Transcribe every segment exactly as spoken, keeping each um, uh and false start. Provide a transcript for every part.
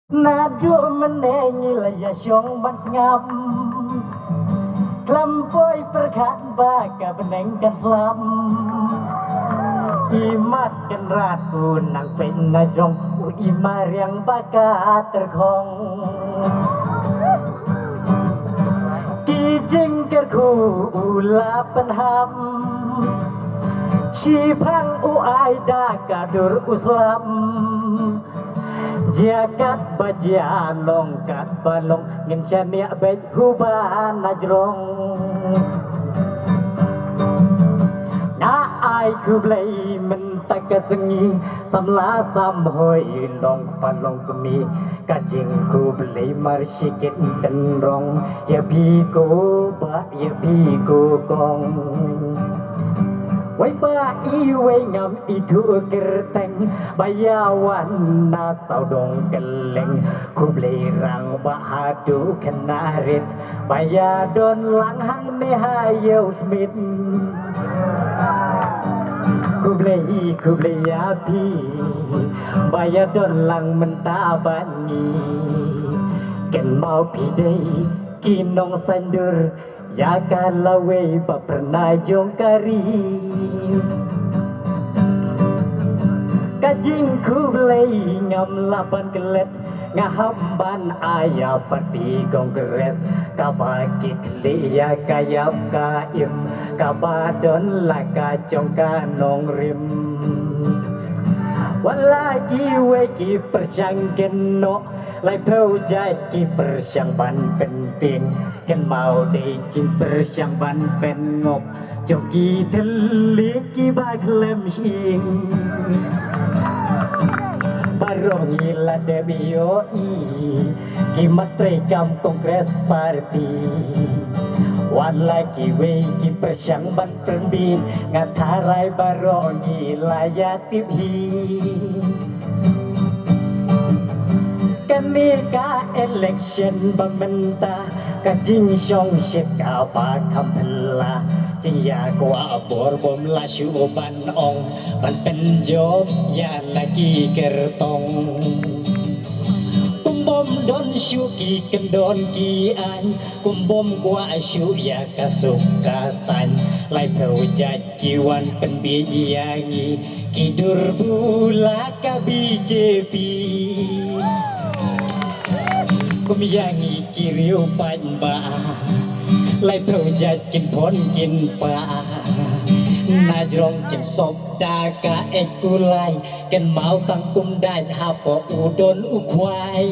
Naduh mynne ngi la ïa shong ban sngap. Khlem poi pyrkhat ba ka bneng kan slap. I Mat Kynrad u nang peit na jrong, u I Mariang ba ka tyrkhong. Ki jingkyrkhu u la pynhap. Shiphang u ai da ka dur u slap. Jia katba jia long katba long, ngin shaniah beit hu ba na jrong. Nga ai khublei mynta ka sngi, samla samhoi long kpa long kmie, ka jingkhublei mar shi kit tynrong ïa phi ko bah ïa phi ko kong. Wei ba iwei ngam ithuh kyrteng, ba ïa wan na sawdong kylleng. Khublei Rangbah haduh Khynnah Rit, ba ïa don lang hangne ha Ïew Smit. Khublei, khublei ïa phi, ba ïa don lang mynta bad ngi. Kynmaw phi dei ki nongsaiñdur, ïa ka lawei ba phyrnai jong ka ri. Ka jingkhublei ngam lah ban klet, nga hap ban ai ïa parti Congress, kaba ki khlieh ïa ka ïap ka im, kaba don la ka jong ka nongrim. Wat la kiwei ki pyrshang kin noh, laiphew jait ki pyrshang ban pyntieng. Kynmaw dei jingpyrshang ban pynngop jong ki thylliej kiba khlem shyieng. Baroh ngi la dep ïohi ki mat treikam Congress Party. Wat la kiwei ki pyrshang ban pynbiej, nga tharai baroh ngi la ïa tip hi. Kane ka election ba mynta, ka jingshongshit kaba kham phylla. Jingïakwah bor bym lah shuh ban ong, ban pynjop ïa la ki kyrtong. Kum bym don shuh ki kyndon ki aiñ, kum bym kwah shuh ïa ka suk ka saiñ. Laiphew jait ki wan pynbiej ïa ngi, ki dur bula ka B J P. Kum ïa ngi ki riew paidbah, laiphew jait kin phon kin pah. Na jrong kin sop da ka eit kulai, kynmaw tang kum dait hapoh u don u khwai.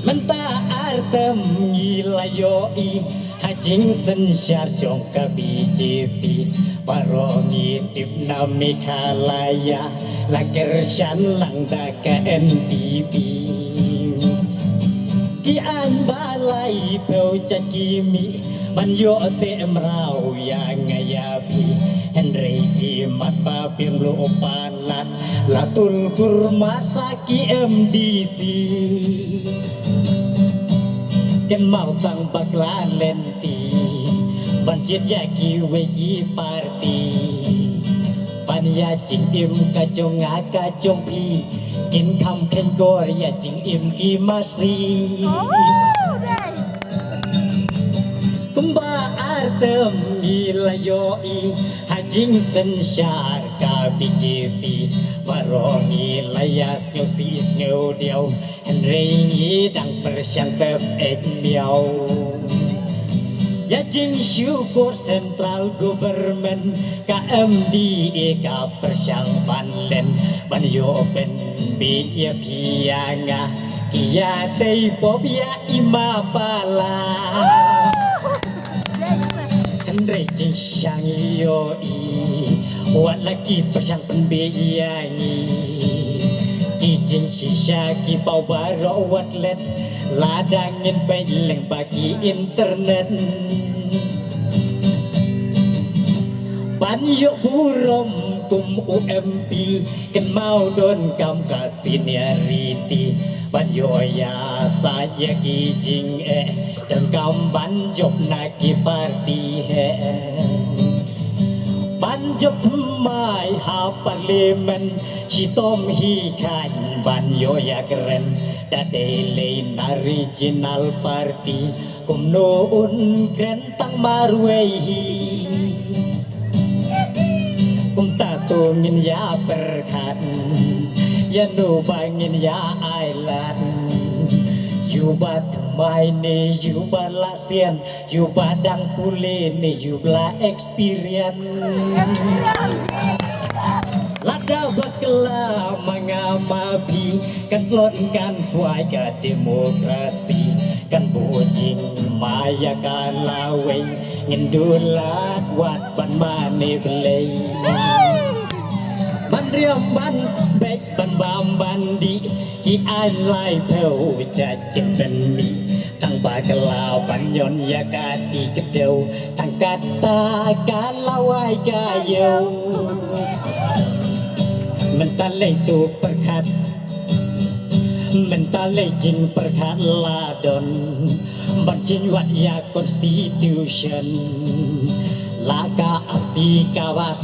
Mynta ar term ngi la ïohi, ha jingsynshar jong ka B J P. Baroh ngi tip na Meghalaya, la kyrshan lang da ka N P P. Ki aiñ ba laiphew jait ki mih, ban ïoh teh mraw ïa nga ïa phi. Hynrei i mat ba biang lupa la, la tul kur mat sa ki M D C. Kynmaw tang bakla lynti, ban jied ïa kiwei ki parti. Ban ïa jingim ka jong nga ka jong phi, kin kham kheiñ kor ïa jingim ki masi. Kumba ar term ngi la ïohi, ha jingsynshar ka B J P. Baroh ngi la ïa sngew sih sngew diaw, hynrei ngi dang pyrshang tep eit miaw. Ïa jingshukor central government, ka M D A ka pyrshang ban len, ban ïoh pynbiej ïa phi ïa nga, ki ïa dei pop ïa i ma pala. Hynrei jingshisha ngi ïohi, wat la ki pyrshang pynbiej ïa ngi. Ki jingshisha ki paw baroh wat let, lada ngin peit lyngba ki internet. Ban ïoh burom kum u M P, kynmaw donkam ka seniority. Ban ïoh ïasaid ïa ki jingeh, donkam ban jop na ki party heh. Ban Jop thymmai ha parliament, shitom hi khain ban ïoh ïakren. Da dei lei na regional party, kumno un kren tang marwei hi. Kumta to ngin ïa pyrkhat ïa no ba ngin ïa ai lad. Ïa u ba thymmai ne ïa u ba la sian, ïa u ba dang pule ne ïa u ba la experience. Lada bakla ma nga ma phi, kan tlot kan swai ka democracy. Kan buh jingma ïa ka lawei, ngin duh lad wat ban mane Blei. Ban riam ban beit ban bam ban dih, ki aiñ laiphew jait kin pynmih. Tang bakla ban ñion ïa ka ti kdew, tang kata ka lawei ka ïew. Mynta lei to pyrkhat, mynta lei jingpyrkhat la don. Ban jingwad ïa constitution, la ka arti ka bas,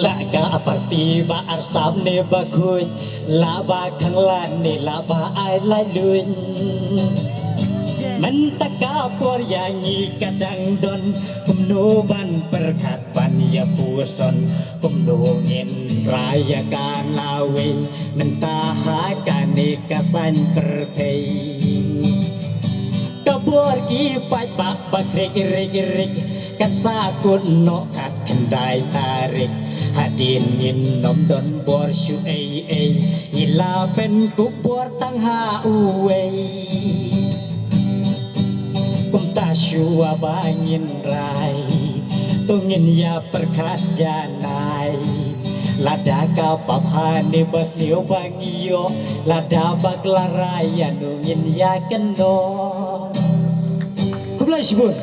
la ka parti ba arsap ne ba khuid, la ba khanglad ne la ba ai laitluid. Mynta ka por ïa ngi ka dang don, kumno ban pyrkhat ban ïa puson, kumno ngin rai ïa ka lawei. Mynta ha kane ka saiñ pyrthei, ka bor ki paidbah ba krik rik rik, kan sa kut noh kat khyndai tarik. Hadien ngin ym don bor shuh ei ei, ngi la pynkup bor tang ha uwei. Kumta shuwa ba ngin rai, to ngin ïa pyrkhat janai. Lada ka bapha ne ba sniew ba ngi ïoh, lada bakla rai ïa no ngin ïa kynnoh. Khublei shibun.